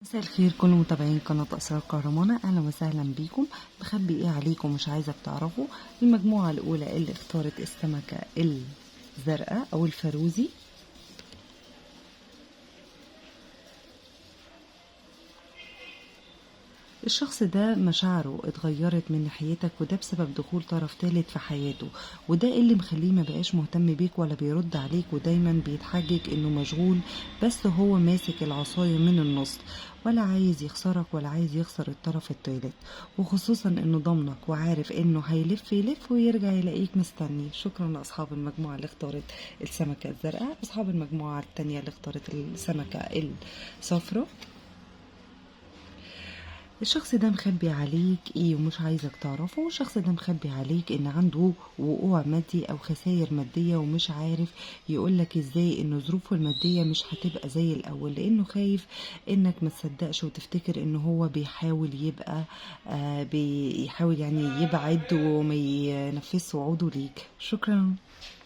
مساء الخير كل متابعين قناة أسرار كهرمانة، أهلا وسهلا بيكم. مخبي ايه عليكم مش عايزة تعرفوا؟ المجموعة الأولى اللي اختارت السمكة الزرقاء أو الفاروزي، الشخص ده مشاعره اتغيرت من ناحيتك، وده بسبب دخول طرف ثالث في حياته، وده اللي مخليه ما بقاش مهتم بيك ولا بيرد عليك، ودايما بيتحجج انه مشغول، بس هو ماسك العصاية من النص، ولا عايز يخسرك ولا عايز يخسر الطرف الثالث، وخصوصا انه ضامنك وعارف انه هيلف يلف ويرجع يلاقيك مستني. شكرا لاصحاب المجموعة اللي اختارت السمكة الزرقاء، اصحاب المجموعة التانية اللي اختارت السمكة الصفراء. الشخص ده مخبي عليك ايه ومش عايزك تعرفه؟ الشخص ده مخبي عليك ان عنده وقوع مادي او خسائر مادية، ومش عارف يقولك ازاي ان ظروفه المادية مش هتبقى زي الاول، لانه خايف انك ما تصدقش وتفتكر ان هو بيحاول يبقى بيحاول يعني يبعد وما ينفذش وعوده ليك. شكرا.